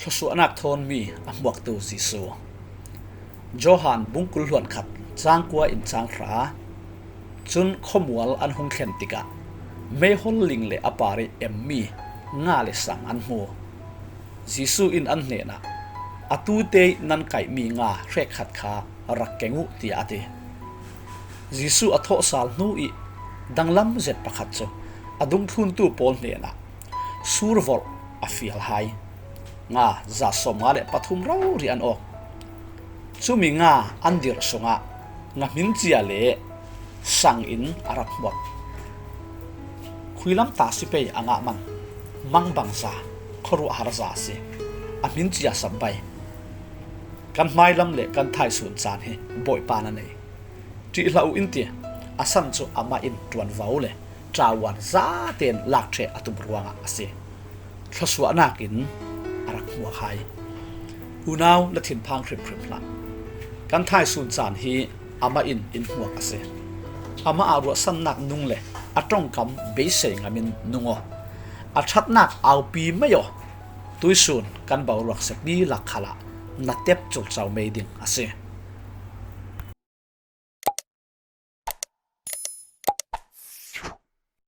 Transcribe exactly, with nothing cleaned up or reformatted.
Thluasuahnak thawnmi a hmuaktu Jesuh. Johan bung kul hluan khat, cang kua in cang hra. Cun khuamual an hung thlen tikah meihol ling le a par i emmi nga le sang an hmu. Jesuh in an hnenah, "Atu te ih nan kaihmi nga hrekkhat kha rak keng uh," tiah a ti. Jesuh a thawhsal hnu ih danglam zet pakhat cu a dungthluntu pawl hnenah survolh a fial hai. Nga za sawmnga le pathum rori an awk. Cumi nga an dirh sungah nga hmin cia le sang in a rak hmuak. Khuilam ta si pei a ngah man, mangbangza, khuaruahharza a si. A hmin cia sambai. Kan hmailam le kan thaisun caan hi Bawipa na nei. Ṭih hlah uh in ti, a san cu amah in ṭuanvo le ṭuanvo zaten lak ṭheh a tum ruangah a si. Thluasuahnak in a rak hmuak hai. Unau, na thinphang hrimhrim hlah. Kan thaisun caan hi amah in in hmuak a si. Amah aa ruahsannak nung le a ṭongkam beisei ngam in nung aw. A ṭhatnak aupi mei aw. Tuihsun kan boruak sek dihlak khalah na tep culco mei ding a si.